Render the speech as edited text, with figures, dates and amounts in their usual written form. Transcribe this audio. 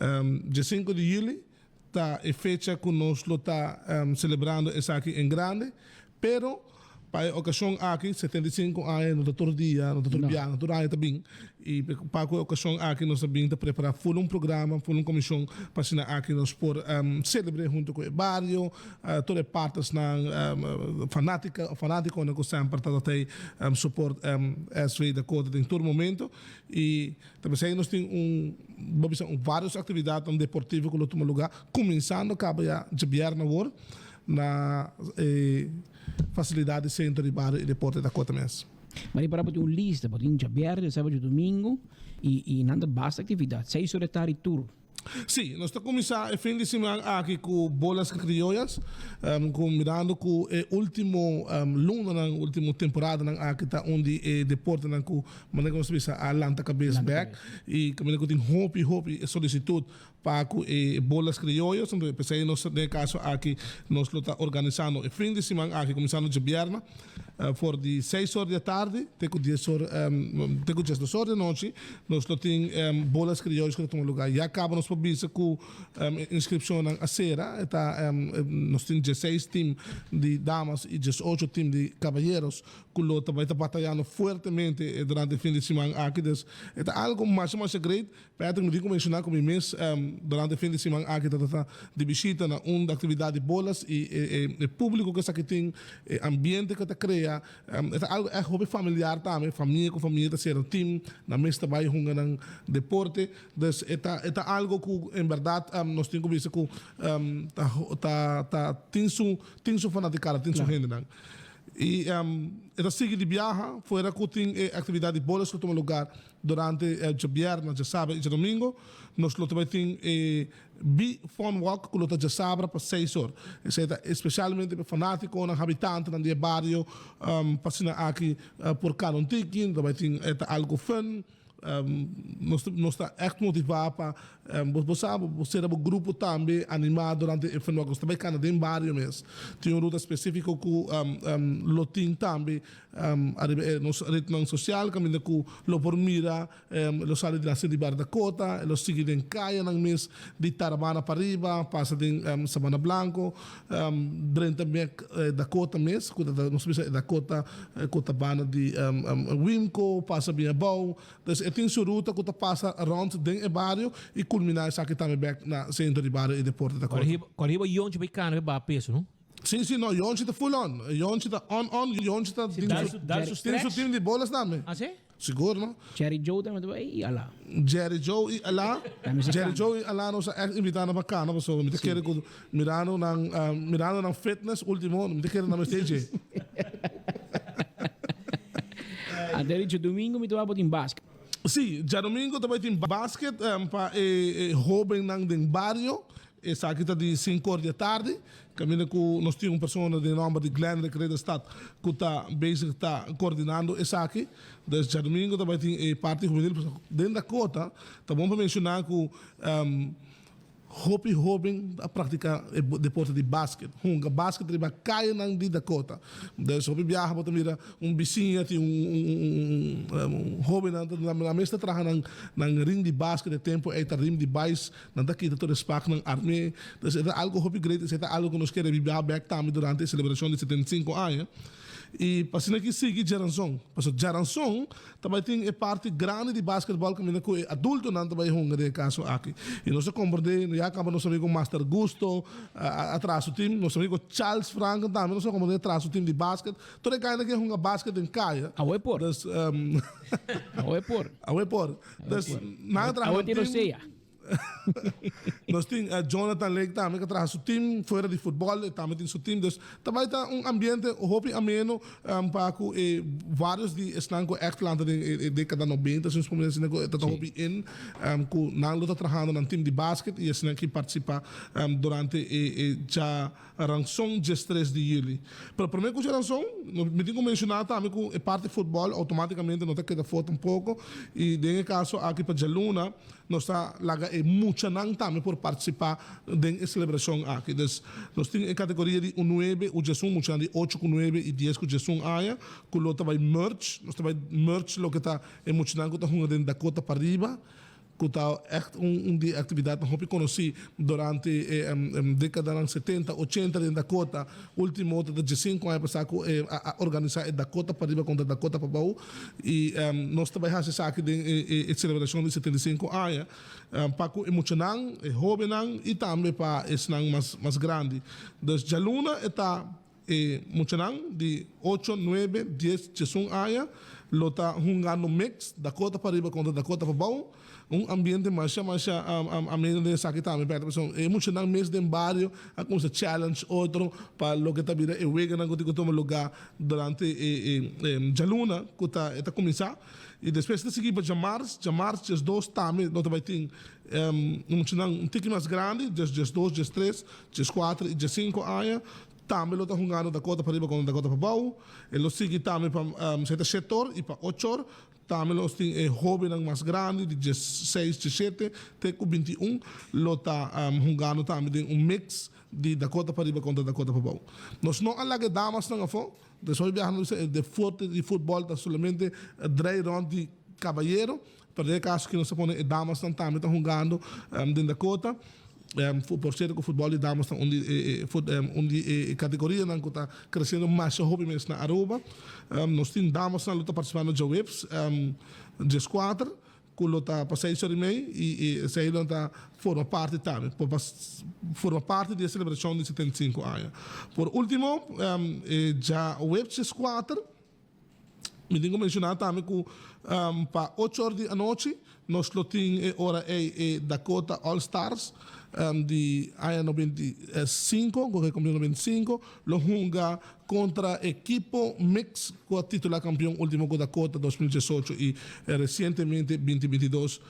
Dje sinku di juli ta e fecha ku nos lo ta selebrando esaki en grande, pero pa e okashon aki, 75 aña no ta tur dia, no ta tur biaha, no tur aña ta bin, i pa ku e okashon aki nos ta bin ta prepará ful un programa, ful un komishon pa asina aki nos por selebr'é huntu ku e bario, tur e partnersnan, fanátika, fanátikonan ku semper ta ta support SV Dakota den tur momento. I ta p'esei nos tin un, bo bisa un varios actividadnan deportivo cu lo tuma lugar, cuminsando caba ya djabièrnè awor na e facilidad di Centro di Bario y Deporte Dakota mes. Ma ripará bo tin un lista, bo tin djabièrnè, djasábado, djadumingu y nan ta basta actividad, seis ora di tardi tur. Sí, nos ta kuminsá e fin di siman aki ku Bolas Criollas, ku mirando ku e último lunanan, último temporadanan aki ta un di e deportenan ku manera ku nos ta bisa a lanta kabes bèk i kaminda ku tin hopi hopi solisitut pa ku e Bolas Criollas. Entonces p'esei nos den e kaso aki nos lo ta organisando e fin di siman aki kuminsando djabièrnè for di seis or di atardi te ku dies or te ku diesdos or di anochi. Nos lo tin bolas criollas ku ta tuma lugar. Ya kaba nos por bisa ku e inskripshonnan a sera. E ta nos tin dieseis tim di damas i diesocho tim di kabayeros ku lo ta bai ta batayando fuertemente durante e fin di siman aki. Dus e ta algu masha masha great. Patrick, mi tin ku menshoná ku mi mes durante e fin di siman aki ta ta di bishita na un aktividat di bolas i e públiko ku esaki tin, e ambiente ku ta krea, e ta algu ègt hopi familiar tambe, famia ku famia ta sera tim, nan mes ta bai hunga nan deporte. Dus e ta e ta algu ku en bèrdat nos tin ku bisa ku ta ta ta tin su tin su fanatikada, tin su hendenan. I e ta sigui di biaha fuera ku tin e aktividat di bolas ku tuma lugar Durante e djabièrnè, djasabra i djadomingo nos lo ta bai tin e Be Fun Walk ku lo ta djasabra pa seis or. Esei ta espesialmente pa fanátikonan, habitantenan di e bario pa asina aki por kana un tiki. No ta bai tin e ta algu fun. Nos nos ta ègt motivá pa bo bo sa bo sera bo grupo tambe animá durante e Fun Walk. Nos ta bai kana den bario mes. Tin un ruta spesífiko ku lo tin tambe. Ariba e nos retnan sosial kaminda ku lo por mira lo sali di na di Bar Dakota, lo sigui den kayanan mes di Tarabana pariba, pasa den Sabana Blanco, drenta bek Dakota mes, ku ta nos bisa e Dakota ku ta banda di Wimco, pasa bien abou. Dus e tin su ruta ku ta pasa rònt den e bario i kulminá esaki tambe bek na sentro di bario i deporte Dakota. Kòrda hiba yonchi bai kana bai baha peso no? Sí, sí, no, Yonchi ta full on. Yonchi ta on on, Yonchi ta tin Dal su, dal su su, tin su stretch. team di bolas tambe. Ah, sí? Sigur, no? Jerry Joe tambe ta bai i Alá. Jerry Joe i Alá. Tambe si Jerry kana. Joe i Alá nos a echt invitá nan pa kana pasobra mi ta kere ku mirando nan, mirando nan fitness ultimo, mi ta kere nan mester dje. Anto e dicho domingo mi ta bai bo tin basket. Sí, djadomingo ta bai tin basket pa e hobennan den bario. Esaki ta di sinku or di e tardi, kaminda ku nos tin un persona den nòmber di Glenrick Ridderstad ku ta bezig ta kordinando esaki. Dus djadumingu ta bai tin e parti hubenil. Pasobra den Dakota ta bon pa menshoná ku hopi hóben ta praktiká e deporte di basket, hunga basket riba kayanan di Dakota. Dus hopi biaha bo ta mira un bisiña tin un hóbennan ta nan mes ta traha nan ring di basket e tempu ei ta rim di bais. Nan ta kita tur e spaknan armé. Dus e ta algo hopi great, esei ta algo ku nos ke rebibá bèk tambe durante e selebrashon di 75 aña. I pa asina ki sigui djaranson. Pasobra djaranson ta bai tin e parti grandi di basketbòl kaminda ku e adultonan ta bai hunga den e kaso aki. I nos a komprendé, ya kaba nos amigo Master Gusto a traha su tim, nos amigo Charles Franken tambe nos a komprendé a traha su tim di basket. Tur e gainan ke hunga basket den kaya. Awe por. Dus Awe por. Awe por. Dus nan a traha Awe nan tin tim. rosea. Nos tin Jonathan Lake tambe ku a traha su tim fuera di futbòl, e tambe tin su tim. Dus ta bai ta un ambiente hopi ameno pa ku e vários di esnan ku ègt lanta den e dékada nobenta, si nos por mira asina ku e ta hopi in ku nan lo ta trahando nan tim di basket i esnan ki partisipá durante e djaranson diestres di yüli. Pero promé ku djaranson mi tin ku menshoná tambe ku e parti futbòl outomátikamente no ta keda for tampoko i den e kaso aki pa djaluna Nos ta laga e muchanan tambe por partisipá den e selebrashon aki. Dus nos tin e kategoria di un nuebe u diesun, muchanan di ocho ku nuebe i dies ku diesun aña ku lo ta bai merge. Nos ta bai merge loke ta e muchanan ku ta hunga den Dakota pariba. Ku ta echt un di aktividat hopi konosí durante e dékadanan 70, 80 den Dakota. Último ta 5 aña pasá ku a organisá e Dakota Pariba kontra Dakota Pabou i nos tambe hasi esaki den e selebrashon di 75 aña pa ku e muchanan, e hóbennan i tambe pa esnan mas grandi. Dus djaluna e ta e muchanan di 8, 9, 10, 11 aña lo ta hungando mix Dakota Pariba kontra Dakota Pabou. Un ambiente masha masha ameno den esaki tambe, pasobra e muchanan mes den bario a kuminsá challenge otro pa loke ta bira e weganan ku tin ku tuma lugá durante e djaluna ku ta e ta kuminsá. I despues ta sigui pa djamars, djamars 12 tambe no ta bai tin un muchanan un tiki mas grandi, 12, 13, 14 i 15 aña tambe lo ta hungando Dakota Pariba kontra Dakota Pabou. E lo sigui tambe pa seta 7 or i pa 8 or. Tambe nos tin e hóbennan mas grandi di 16, 17 te ku 21 lo ta hungando tambe den un mix di Dakota Pariba kontra Dakota Pabou. Nos no a laga e damasnan afó, dus hopi biaha nos bisa e deporte di futbòl ta solamente drei rònt di kabayero, pero den e kaso aki nos ta pone e damasnan tambe ta hungando den Dakota. Por sierto ku futbòl di damas ta un di e kategorianan ku ta kresiendo masha hopi mes na Aruba. Nos tin damasnan lo ta partisipando djaweps 14 ku lo ta pa 6:30 i esei lo ta forma parti tambe, por forma parti di e selebrashon di 75 aña. Por último, djaweps 4, mi tin ku menshoná tambe ku pa 8 or di anochi nos lo tin e ora e Dakota All Stars di aña 95, ku kampeon 95, lo hunga kontra ekipo mix ku a titulá kampeon último ku Dakota 2018 i resientemente 2022.